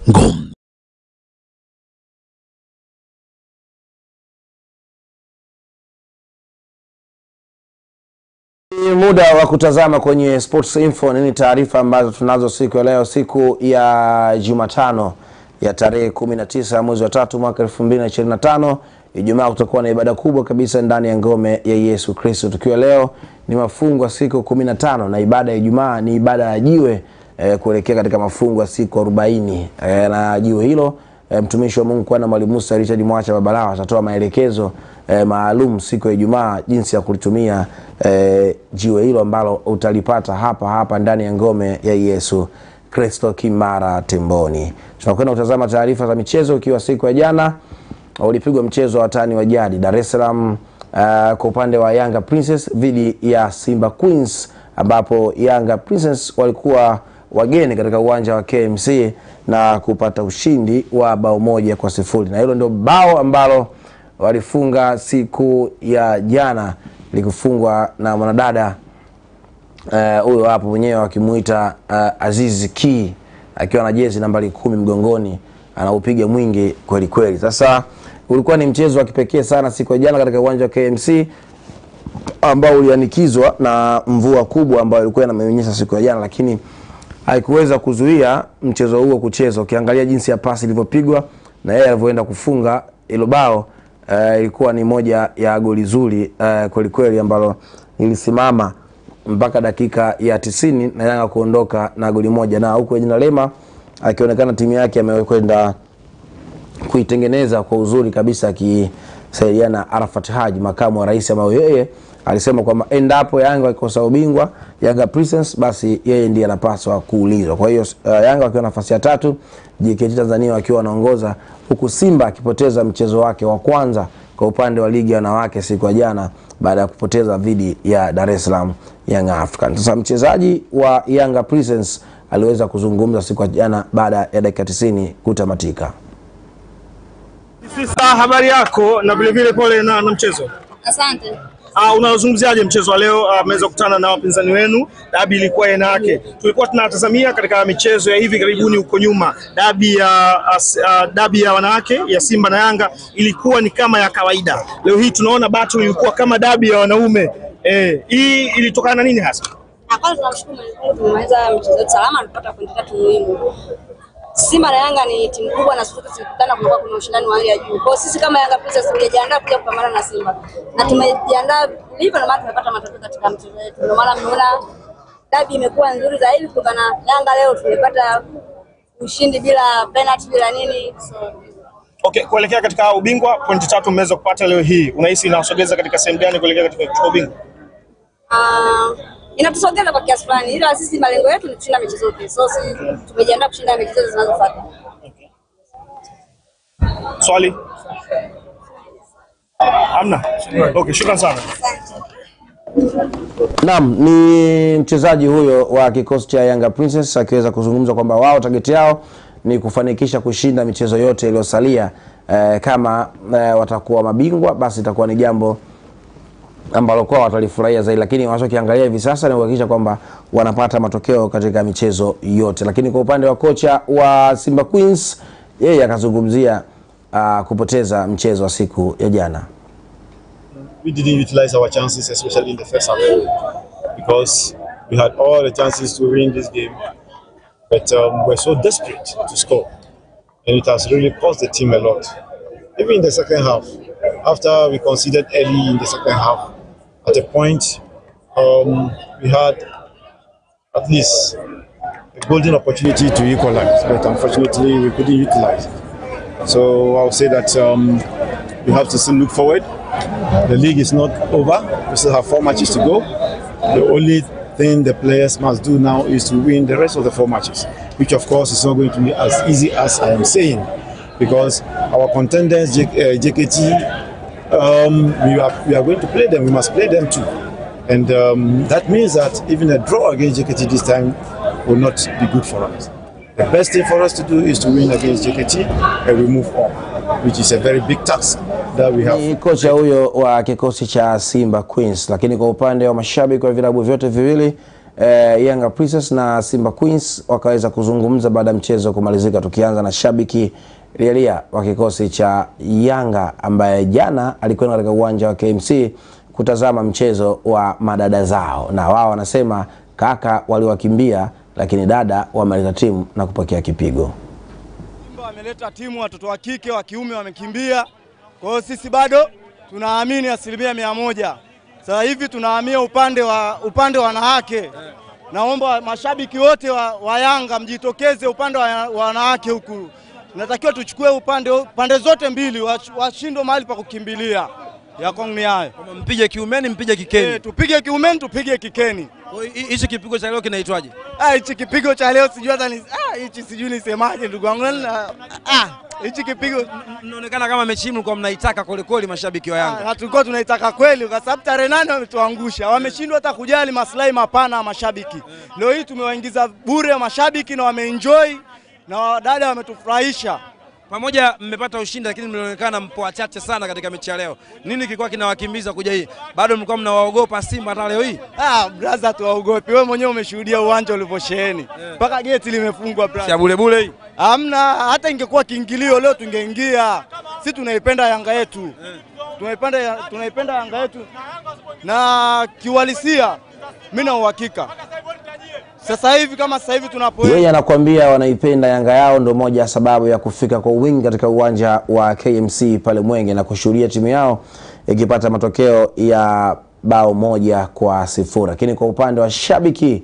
Ngome. Muda wa kutazama kwenye Sports Info nini taarifa ambazo tunazo siku ya leo, siku ya Jumatano ya tarehe 19 mwezi wa 3 mwaka 2025. Ijumaa kutakuwa na ibada kubwa kabisa ndani ya ngome ya Yesu Kristo. Tukiwa leo ni mafungo ya siku 15 na ibada ya Ijumaa ni ibada ya jiwe kuelekea katika mafungo ya siku 40. Na jiwe hilo mtumishi wa Mungu kwa na Mwalimu Musa Richard Mwacha Babalao atatoa maelekezo maalum siku ya Ijumaa jinsi ya kulitumia jiwe hilo ambalo utalipata hapa hapa ndani ya ngome ya Yesu Kristo Kimara Temboni. Tunakwenda kutazama taarifa za michezo ikiwa siku ya jana ulipigwa mchezo wa watani wa jadi Dar es Salaam kwa upande wa Yanga Princess dhidi ya Simba Queens, ambapo Yanga Princess walikuwa wageni katika uwanja wa KMC na kupata ushindi wa bao 1-0. Na hilo ndio bao ambalo walifunga siku ya jana, likifungwa na mwanadada huyo hapo mwenyewe akimuita Aziz Ki akiwa na jezi nambari 10 mgongoni, anaupiga mwingi kweli kweli. Sasa ulikuwa ni mchezo wa kipekee sana siku ya jana katika uwanja wa KMC ambao ulianikizwa na mvua kubwa ambayo ilikuwa inamenyesha siku ya jana, lakini haikuweza kuzuia mchezo huo kuchezwa. Ukiangalia jinsi ya pasi ilivyopigwa na yeye alivyoenda kufunga hilo bao, ilikuwa ni moja ya goli zuri kweli kweli ambalo ilisimama mpaka dakika ya 90 na Yanga kuondoka na goli moja, na huko Jina Lema akionekana timu yake amekwenda kuitengeneza kwa uzuri kabisa akisaidiana Arafat Haji, makamu wa rais, ambaye yeye alisema kwamba endapo Yanga ikosa ubingwa Yanga Princess, basi yeye ndiye anapaswa kuulizwa. Kwa hiyo Yanga wakiwa nafasi ya 3, JKT Tanzania wakiwa wanaongoza, huku Simba akipoteza mchezo wake wa kwanza kwa upande wa ligi ya wanawake siku ya jana baada ya kupoteza dhidi ya Dar es Salaam Young Africans. Sasa mchezaji wa Yanga Princess aliweza kuzungumza siku ya jana baada ya dakika 90 kutamatika. Sasa habari yako na vile vile pole na mchezo. Asante. Unazungumziaje mchezo wa leo? Mmeweza kukutana na wapinzani wenu, dabi ilikuwa aina yake. Tulikuwa tunatazamia katika michezo ya hivi karibuni huko nyuma, dabi ya wanawake ya Simba na Yanga ilikuwa ni kama ya kawaida. Leo hii tunaona battle ilikuwa kama dabi ya wanaume. Hii ilitokana na nini hasa? Kwanza tunamshukuru Mwenyezi Mungu tumemaliza mchezo wetu salama, tulipata pointi 3 muhimu. Simba na Yanga ni timu kubwa na sisi tukikutana kunakuwa kuna ushindani wa hali ya juu. Kwa sisi kama Yanga Princess tumejiandaa kuja kupambana na Simba. Na tumejiandaa vilivyo, na maana tumepata matokeo katika mchezo wetu. Ndio maana mmeona dabi imekuwa nzuri zaidi kutokana na Yanga leo tumepata ushindi bila penalty bila nini. So okay, kuelekea katika ubingwa pointi 3 mmeweza kupata leo hii. Unahisi inawasogeza katika sehemu gani kuelekea katika kuchukua ubingwa? Inatusogeza kwa kiasi fulani, ila sisi malengo yetu ni kushinda mechi zote. So sisi tumejiandaa kushinda mechi zote zinazofuata. Okay. Swali? Hamna. Okay, shukrani sana. Naam, ni mchezaji huyo wa kikosi cha Yanga Princess akiweza kuzungumza kwamba wao target yao ni kufanikisha kushinda michezo yote iliyosalia. Kama watakuwa mabingwa basi itakuwa ni jambo ambalo kwa watalifurahia zaidi, lakini wanachokiangalia hivi sasa ni kuhakikisha kwamba wanapata matokeo katika michezo yote. Lakini kwa upande wa kocha wa Simba Queens, yeye akazungumzia kupoteza mchezo wa siku ya jana. We didn't utilize our chances, especially in the first half, because we had all the chances to win this game, but we're so desperate to score, and it has really cost the team a lot. Even in the second half, after we conceded early in the second half, at a point we had at least a golden opportunity to equalize, but unfortunately we couldn't utilize it. So I'll say that we have to still look forward. The league is not over. We still have 4 matches to go. The only thing the players must do now is to win the rest of the 4 matches, which of course is not going to be as easy as I am saying, because our contenders, JKT, we are going to play them. We must play them too. And that means that even a draw against JKT this time will not be good for us. The best thing for us to do is to win against JKT and we move on, which is a very big task that we have. Ni kocha huyo wa kikosi cha Simba Queens. Lakini kwa upande wa mashabiki wa vilabu vyote viwili Yanga Princess na Simba Queens wakaweza kuzungumza baada ya mchezo kumalizika, tukianza na shabiki Lielia wa kikosi cha Yanga ambaye jana alikwenda katika uwanja wa KMC kutazama mchezo wa madada zao, na wao wanasema kaka waliwakimbia, lakini dada wameleta timu na kupokea kipigo. Simba wameleta timu, watoto wa kike wa kiume wamekimbia. Kwa hiyo sisi bado tunaamini 100%. Sasa hivi tunahamia upande wa wanawake. Naomba mashabiki wote wa Yanga mjitokeze upande wa wanawake huku. Tunatakiwa tuchukue pande zote mbili, washindwe mahali pa kukimbilia. Ya kwangu ni hayo. Mpige kiumeni, mpige kikeni. Tupige kiumeni, tupige kikeni. Hichi kipigo cha leo kinaitwaje? Hichi kipigo cha leo sijui hata ni hichi sijui nisemaje ndugu wangu. Hichi kipigo mnaonekana kama mechi mlikuwa mnaitaka kweli kweli mashabiki wa Yanga. Tulikuwa tunaitaka kweli kwa sababu tarehe 8 wametuangusha. Wameshindwa hata kujali maslahi mapana ya mashabiki. Leo hii tumewaingiza bure mashabiki na wameenjoy na dada wametufurahisha. Pamoja mmepata ushindi lakini mlionekana mpo wachache sana katika mechi ya leo. Nini kilikuwa kinawakimbiza kuja hii? Bado mlikuwa mnawaogopa Simba hata leo hii? Brother tuwaogopi. Wewe mwenyewe umeshuhudia uwanja ulivyosheheni. Mpaka geti limefungwa brother. Si bure bure hii? Hamna, hata ingekuwa kiingilio leo tungeingia. Sisi tunaipenda Yanga yetu. Tunaipenda Yanga yetu. Na kiuhalisia mimi na uhakika. Sasa hivi kama sasa hivi tunapoenda, yeye anakuambia wanaipenda Yanga yao, ndio moja sababu ya kufika kwa wingi katika uwanja wa KMC pale Mwenge na kushuhudia timu yao ikipata matokeo ya bao 1-0. Lakini kwa upande wa shabiki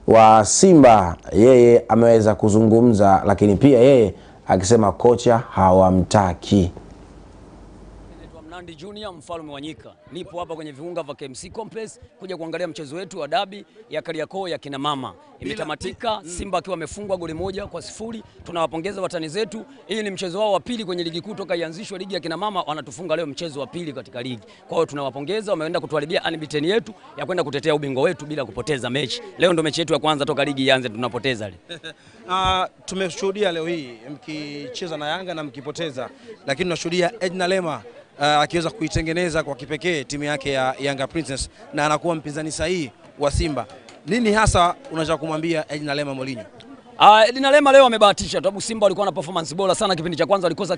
wa Simba, yeye ameweza kuzungumza, lakini pia yeye akisema kocha hawamtaki. Mnandi Junior, mfalme wa nyika. Nipo hapa kwenye viunga vya KMC Complex kuja kuangalia mchezo wetu wa dabi ya Kariakoo ya kina mama. Imetamatika Simba akiwa amefungwa goli 1-0. Tunawapongeza watani zetu. Hii ni mchezo wao wa pili kwenye ligi kuu toka ianzishwe ligi ya kina mama, wanatufunga leo mchezo wa pili katika ligi. Kwa hiyo tunawapongeza, wameenda kutuharibia unbeaten yetu ya kwenda kutetea ubingwa wetu bila kupoteza mechi. Leo ndo mechi yetu ya kwanza toka ligi ianze tunapoteza leo. Tumeshuhudia leo hii mkicheza na Yanga na mkipoteza, lakini tunashuhudia Edna Lema akiweza kuitengeneza kwa kipekee timu yake ya Yanga Princess na anakuwa mpinzani sahihi wa Simba. Nini hasa unataka kumwambia Edna Lema Mourinho? Edna Lema leo amebahatisha sababu Simba walikuwa na performance bora sana kipindi cha kwanza, walikosa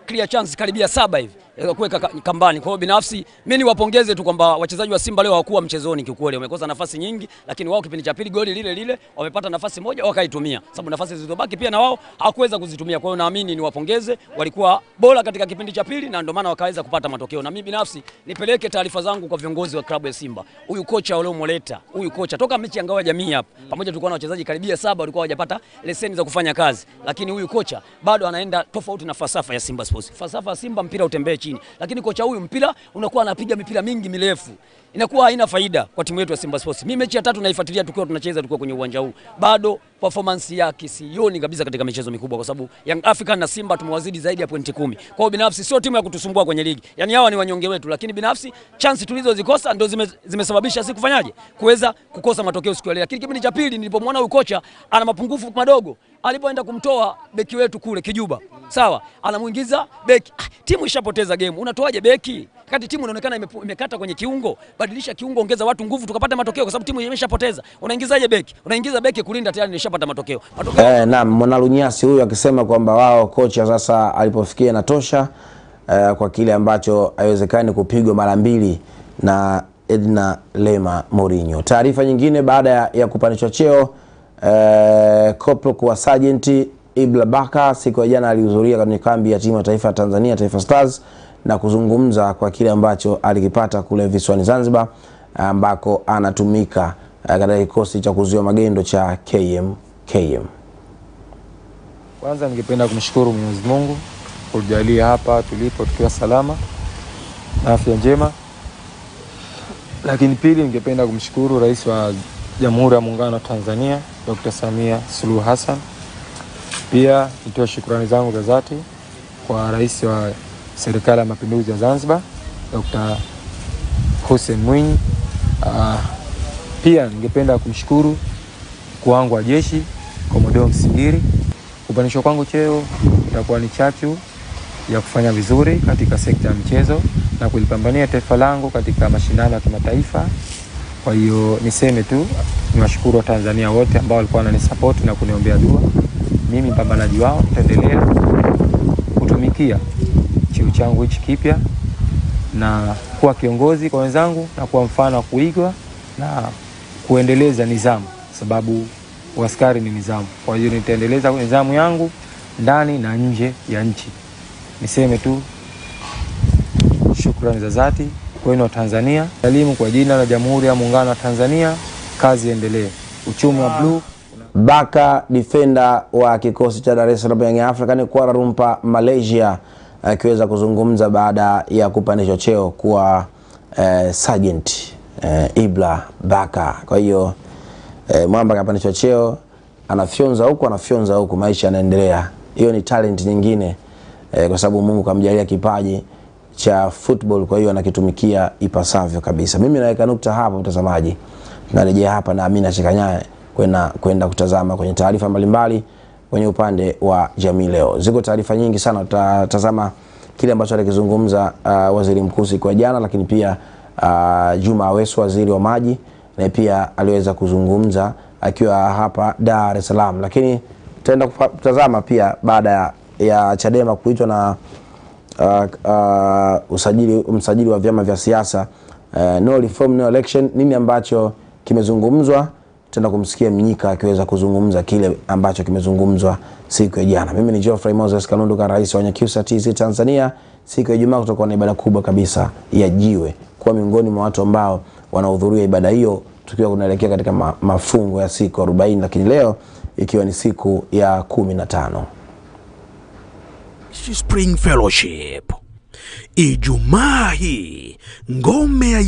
clear chance karibia 7 hivi kuweka kambani. Kwa hiyo binafsi mimi niwapongeze tu kwamba wachezaji wa Simba leo hawakuwa mchezoni kiukweli, wamekosa nafasi nyingi, lakini wao kipindi cha pili goli lile lile wamepata nafasi moja wakaitumia, sababu nafasi zilizobaki pia na wao hawakuweza kuzitumia. Kwa hiyo naamini niwapongeze, walikuwa bora katika kipindi cha pili na ndio maana wakaweza kupata matokeo. Na mimi binafsi nipeleke taarifa zangu kwa viongozi wa klabu ya Simba, huyu kocha waliomleta, huyu kocha toka mechi ya Ngao ya Jamii hapa pamoja tulikuwa na wachezaji karibia 7 walikuwa hawajapata leseni za kufanya kazi, lakini huyu kocha bado anaenda tofauti na falsafa ya Simba Sports. Falsafa ya Simba mpira utembee chini, lakini kocha huyu mpira unakuwa anapiga mipira mingi mirefu, inakuwa haina faida kwa timu yetu ya Simba Sports. Mimi mechi ya tatu naifuatilia tukiwa tunacheza tukiwa kwenye uwanja huu, bado performance yake sioni kabisa katika michezo mikubwa, kwa sababu Young African na Simba tumewazidi zaidi ya pointi 10. Kwa hiyo binafsi sio timu ya kutusumbua kwenye ligi, yani hawa ni wanyonge wetu, lakini binafsi chance tulizozikosa ndio zimesababisha sisi kufanyaje kuweza kukosa matokeo siku ya leo. Lakini kipindi cha pili nilipomwona huyu kocha ana mapungufu madogo, alipoenda kumtoa beki wetu kule Kijuba, sawa, anamuingiza beki, timu ishapoteza game, unatoaje beki kati timu inaonekana imekata kwenye kiungo? Badilisha kiungo, ongeza watu nguvu tukapata matokeo, kwa sababu timu imeshapoteza. Unaingizaje beki? Unaingiza beki kulinda, tayari nishapata matokeo. Naam, Mwanalunyasi huyu akisema kwamba wao kocha sasa alipofikia inatosha, kwa kile ambacho haiwezekani kupigwa mara mbili na Edna Lema Mourinho. Taarifa nyingine baada ya kupandishwa cheo koplo kuwa sergeant Ibla Baka siku ya jana alihudhuria kwenye kambi ya timu ya taifa ya Tanzania Taifa Stars na kuzungumza kwa kile ambacho alikipata kule visiwani Zanzibar ambako anatumika katika kikosi cha kuzuia magendo cha KMKM. Kwanza ningependa kumshukuru Mwenyezi Mungu kujalia hapa tulipo tukiwa salama na afya njema. Lakini pili ningependa kumshukuru Rais wa Jamhuri ya Muungano wa Tanzania Dr. Samia Suluhu Hassan. Pia nitoe shukrani zangu za dhati kwa Rais wa Serikali ya Mapinduzi ya Zanzibar Dr. Hussein Mwinyi. Pia ningependa kumshukuru mkuu wangu wa jeshi Komodoro Msingiri. Kupandishwa kwangu cheo itakuwa ni chachu ya kufanya vizuri katika sekta ya michezo na kulipambania taifa langu katika mashindano ya kimataifa. Kwa hiyo niseme tu Niwashukuru Watanzania wote ambao walikuwa wananisupport na kuniombea dua. Mimi mpambanaji wao, nitaendelea kutumikia cheo changu hichi kipya na kuwa kiongozi kwa wenzangu na kuwa mfano wa kuigwa na kuendeleza nidhamu, sababu askari ni nidhamu. Kwa hiyo nitaendeleza nidhamu yangu ndani na nje ya nchi. Niseme tu shukrani za dhati kwenu wa Tanzania. Salimu kwa jina la Jamhuri ya Muungano wa Tanzania. Kazi endelee. Uchumi wa blue. Baka defender wa kikosi cha Dar es Salaam Young African Kuala Lumpur Malaysia akiweza kuzungumza baada ya kupandishwa cheo kuwa sergeant Ibra Baka. Kwa hiyo mwamba kapandishwa cheo, anafyonza huku anafyonza huku, maisha yanaendelea. Hiyo ni talent nyingine kwa sababu Mungu kamjalia kipaji cha football, kwa hiyo anakitumikia ipasavyo kabisa. Mimi naweka nukta hapo mtazamaji. Tunarejea hapa na Amina Chikanyaye kwenda kutazama kwenye taarifa mbalimbali kwenye upande wa Jamii Leo. Ziko taarifa nyingi sana, tutatazama kile ambacho alikizungumza Waziri Mkuu siku ya jana, lakini pia Juma Aweso waziri wa maji na pia aliweza kuzungumza akiwa hapa Dar es Salaam. Lakini tutaenda kutazama pia baada ya Chadema kuitwa na msajili wa vyama vya siasa, no reform no election, nini ambacho kimezungumzwa. Tutaenda kumsikia Mnyika akiweza kuzungumza kile ambacho kimezungumzwa siku ya jana. Mimi ni Geoffrey Moses Kalundu, rais wa Nyakyusa TZ Tanzania. Siku ya Ijumaa kutakuwa na ibada kubwa kabisa ya jiwe, kwa miongoni mwa watu ambao wanahudhuria ibada hiyo, tukiwa tunaelekea katika mafungo ya siku 40, lakini leo ikiwa ni siku ya 15. Spring Fellowship Ijumaa hii, ngome ya